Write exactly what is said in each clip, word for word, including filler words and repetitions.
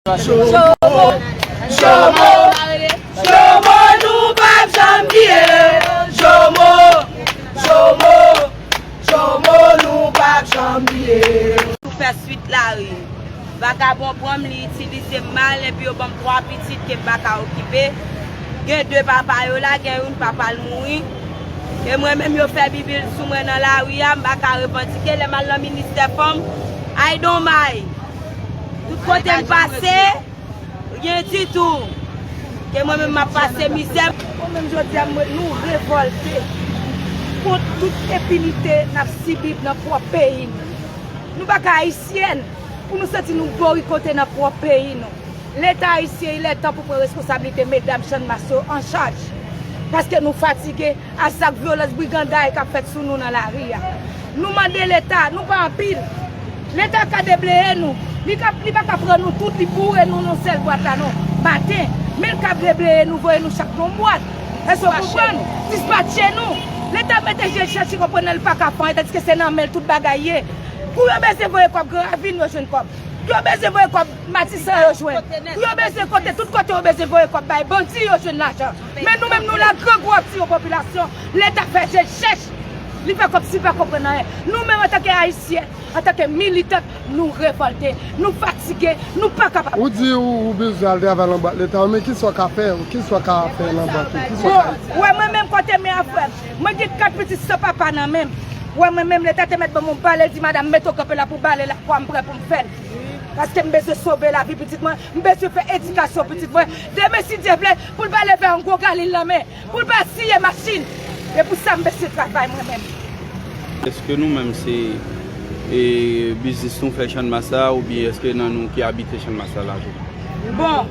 Jomo, Jomo, Jomo, nou p ap janm bliye. Jomo, Jomo, Jomo, nou p ap janm bliye. Pou fè swit lari. Vagabon pran m, li itilize m mal, epi yo ban m twa pitit ke m pa ka okipe. Gen de papa yo la, gen youn papa l mouri. E mwen menm, yo fè bibil sou mwen nan lari a, m pa ka revandike. Lè m al nan ministè fanm, I don't mind. Tout kote m pase, ryen ditou. Ke mwen menm m ap pase mizè. Mwen menm jodi a, mwen, nou revòlte kont tout enpinite n ap sibi nan pwòp peyi nou. Nou pa ka ayisyèn pou nou santi nou borikote nan pwòp peyi nou. Leta ayisyen, il est temps pou pran responsablite medam Channmas yo an chaj. Paske nou fatige a zak vyolans briganday k ap fèt sou nou nan lari a. Nou mande Leta, nou pa anpil. Leta ka debleye nou. Li ka, li pa ka pran nou tout, li boure nou nan sèl bwat la non. Maten, men l ka debleye nou, voye nou chak nan yon bwat. Èske w konprann? Dispatche nou. Leta mete je l chèche konprann nan li pa ka fè anyen, tandiske se nan men l tout bagay ye. Kou yo bezwen voye kòb Gran Ravin, yo jwenn kòb. Kou yo bezwen voye kòb Matisan, yo jwenn. Kou yo bezwen kote, tout kote yo bezwen voye kòb bay bandi, yo jwenn lajan. Men nou menm, nou la, gran gwo ti yon popilasyon, Leta fè je l chèch. Li fè kòmsi l pa konprann anyen. Nou menm, antanke Ayisyèn, antanke militant, nou revòlte, nou fatige, nou pa kapab. Ou di ou, ou bezwen al travay nan bwat Leta, men kisa w ka fè? Kisa w ka fè nan bwat yo? Kisa w ka... Bon, wè mwen menm kote men an frè m. Mwen gen kat pitit san papa nan men m. Wè mwen menm Leta te mèt ban m yon bale, l di madanm mete w kanpe la pou bale la, kwa m prè pou m fè l. Paske m bezwen sove lavi pitit mwen, m bezwen fè edikasyon pitit mwen. Demen si Dye vle, pou l pa leve yon gwo galil nan men, pou l pa siye machin. E pou sa m bezwen travay mwen menm. Èske nou menm se, e, biznis nou fè Channmas la, oubyen èske nan nou ki abite Channmas la la tou? Bon,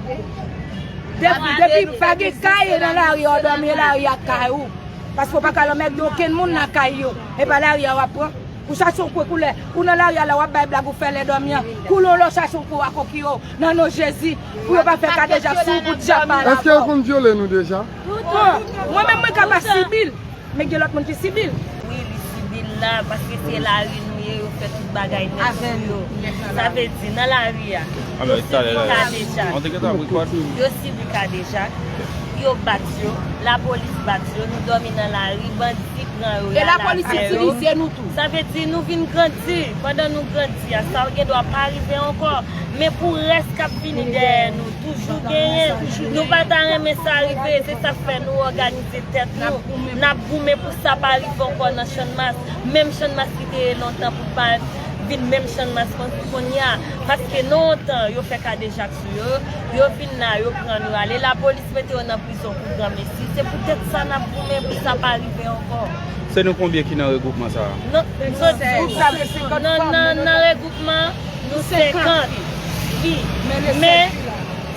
depi, depi pa gen kay nan lari a, w dòmi nan lari a kay ou. Paske w pa ka lanmède okenn moun nan kay yo. E pa lari a w ap pran. Ou chache yon kwen koulè. Ou nan lari a la, w ap bay blag, ou fè lè dòmi an. Koule w lè w chache yon kwen w a kokiye w. Nan non Jezi. Pou yo pa fè kadejak sou ou pou dyab pa la. Èske yo konn vyole nou deja? Bon, mwen menm mwen ka pa sibi l. Men gen lòt moun ki sibi l. Wi, li sibi l la, paske se lari nou ye, yo fè tout bagay nèt sou yo. Sa vle di, nan lari a, yo sibi kadejak. Yo sibi kadejak, yo bat yo, lapolis bat yo, nou dòmi nan lari, bandi pran yo, y al avè yo. E lapolis itilize nou tou. Sa vle di, nou vin grandi. Pandan nou grandi a, sa gen dwa pa rive ankò. Men pou rès k ap vini dèyè nou, toujou genyen. Nou pa ta renmen sa rive, se sa k fè nou òganize tèt nou. N ap goumen pou sa pa rive ankò nan Channmas. Menm Channmas ki te ye lontan pou l pa vin menm Channmas kon-, kounye a. Paske nan yon tan, yo fè kadejak sou yo, yo vin la, yo pran yo ale. Lapolis mete yo nan prizon pou granmesi. Se poutèt sa n ap goumen pou sa pa rive ankò. Se nou konbyen ki nan regwoupman sa a? Non, nou sèz. Nan, nan, nan regwoupman, nou senkant fi. Men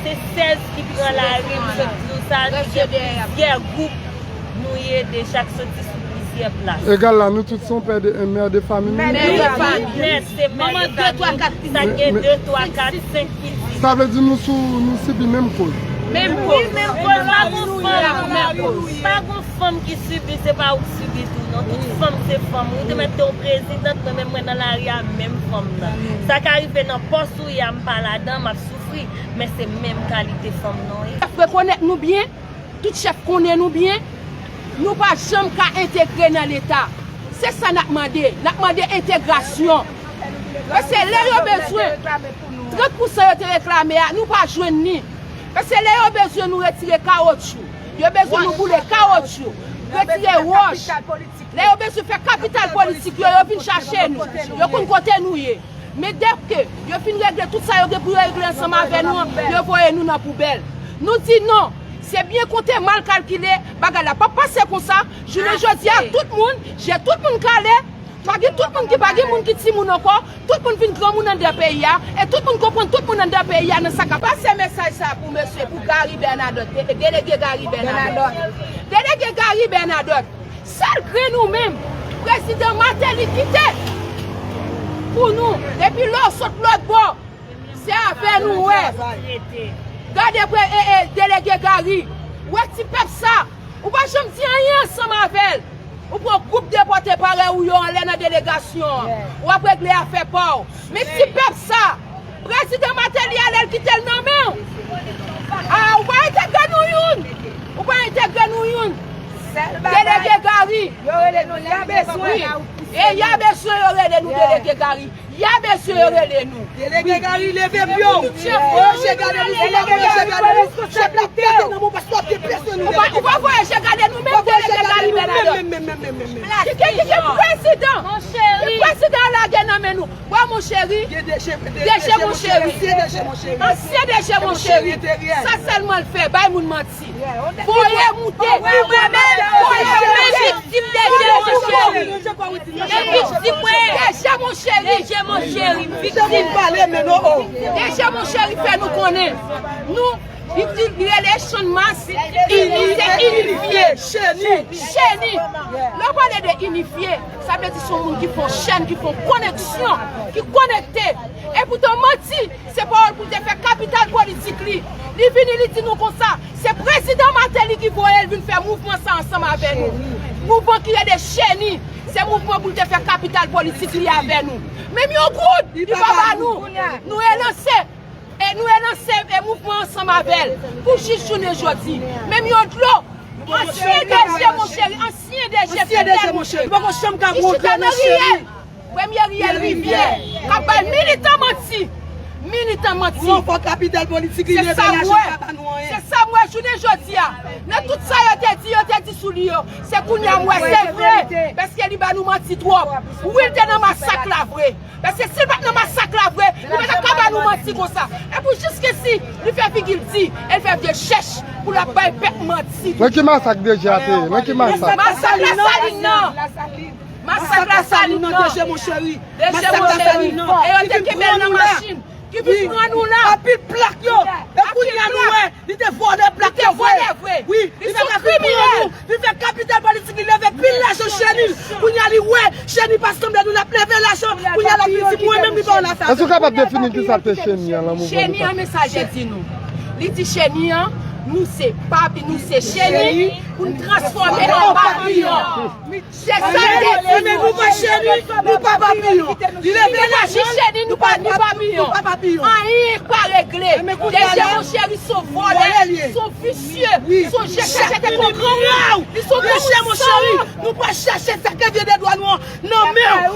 se sèz ki pran lari, m sot di w sa, nou gen plizyè gwoup nou ye deja k soti sou plizyè plas. Egal la, nou tout se yon pè de, mè de fanmi nou. Mè de fanmi. Nèt, se mè de fanmi. Sa gen de, twa, kat, senk pitit. Sa vle di nou sou, nou sibi menm koz. Menm koz. Wi, menm koz. Pa gon fanm, pa gon fanm ki sibi, se pa ou k sibi tou, non. Tout fanm se fanm. Ou te mèt te yon prezidant, men menm mwen nan lari a, menm fanm nan. Sa ka rive nan pòs ou ye a, m pa ladan, m ap soufri, men se menm kalite fanm nan w ye. Rekonèt nou byen, tout chèf konnen nou byen, nou pa janm ka entegre nan Leta. Se sa n ap mande. N ap mande entegrasyon. Paske lè yo bezwen trant pousan yo te reklame a, nou pa jwenn ni. Paske lè yo bezwen nou retire kawotchou, yo bezwen nou boule kawotchou, retire wòch. Lè yo bezwen fè kapital politik yo, yo vin chache nou. Yo konn kote nou ye. Men dèke yo fin regle tout sa yo gen pou yo regle ansanm avè nou an, yo voye nou nan poubèl. Nou di non. Se byen konte, mal kalkile, bagay la p ap pase konsa. Jounen jodi a, tout moun, je tout moun kale. Pa gen tout moun ki pa gen moun ki timoun ankò. Tout moun vin granmoun anndan peyi a. E tout moun konprann tout moun anndan peyi a nan sa k ap pase. Pase mesaj sa pou mesye, pou Gary Bernadotte, de-, delege Gary Bernadotte. Delege Gary Bernadotte, sèl grenn ou menm, prezidan Martelly kite pou nou. Epi lè w sot lòt bò, se avè nou w wè. Gade pre-, e, e, delege Gary, w wè ti pèp sa, ou pa janm di anyen ansanm avè l. Ou pran gwoup depòte parèy ou yo anlè nan delegasyon an. W ap regle afè pa w. Men ti pèp sa, prezidan Martelly ale, l kite l nan men Yo rele nou, y a bezwen. Wi. E y a bezwen yo rele nou, Delege Gary. Y a bezwen yo rele nou. Delege Gary, leve pye w. Mouche, gade nou, si pa mouche, gade nou. Chèf la pete nan mou paske w ap deplase nou. Ou pa, ou pa voye je gade nou menm, Delege Gary Bènadòt. Ki, ki, ki, ki prezidan? Ki prezidan lage nan men nou? Bwa Moncheri, DG Moncheri, ansyen DG Moncheri, sa sèlman l fè, bay moun manti. Voye moute, voye viktim DG Moncheri. E viktim mwen, DG Moncheri, DG Moncheri, viktim. DG Moncheri fè nou konnen nou Li, li, li rele Channmas, ini, se inifye. Cheni. Cheni. Lè w pale de inifye, sa vle di se yon moun ki fè yon chèn, ki fè yon koneksyon, ki konekte. Epoutan, manti, se pawòl pou l te fè kapital politik li. Li vini, li di nou konsa, se prezidan Martelly ki voye l vin fè mouvman sa ansanm avè nou. Mouvman ki rele Cheni, se mouvman pou l te fè kapital politik li avè nou. Menm yon goud, li pa ba nou. Nou relanse. E nou relanse, e, mouvman ansanm avè l pou jis jounen jodi. Menm yon dlo, ansyen DG Moncheri, ansyen DG Petèl Moncheri, ki chita nan riyèl, premye riyèl Rivyè, k ap bay militan manti. Militan manti. Se sa m wè. Se sa m wè jounen jodi a. Nan tout sa yo te di, yo te di sou li yo, se kounye a m wè se vre. Paske li ba nou manti twòp. Wi, l te nan masak la vre. Paske si l pa t nan masak la vre, li pa t ap ka ba nou manti konsa. E pou jiskensi li fè figi l di, e l fè vye chèch pou l ap bay pèp manti. Nan ki masak DG a te ye? Nan ki masak? Masak Lasalin nan. Masak Lasalin nan, DG Moncheri. DG Moncheri. E yo te kenbe l nan machin. Ki vin pran nou la. Anpil plak yo. E kounye a nou wè. Li te vòlè plak yo vre. Wi, li te ka vin pran nou. Li fè kapital politik, li leve pil lajan Cheni. Kounye a li wè Cheni pa sanble nou, l ap leve lajan. Kounye a l ap vin di mwen menm li pa w la sa. Èske w kapab defini kisa te Cheni an nan mouvman? Cheni an, mesaj di nou. Li di Cheni an, nou se papi, nou se Cheni, pou n transfòme an papiyon. Se sa l te di nou. Nou pa Cheni, nou pa papiyon. Li leve lajan, nou pa ni papiyon. Anyen pa regle. DG Moncheri se yon vòlè, se yon visye, se yon je chèche tèt yon granmoun. Li se yon granmoun san wont. Nou pa chache sa ke vye de dwa nou an nan men w.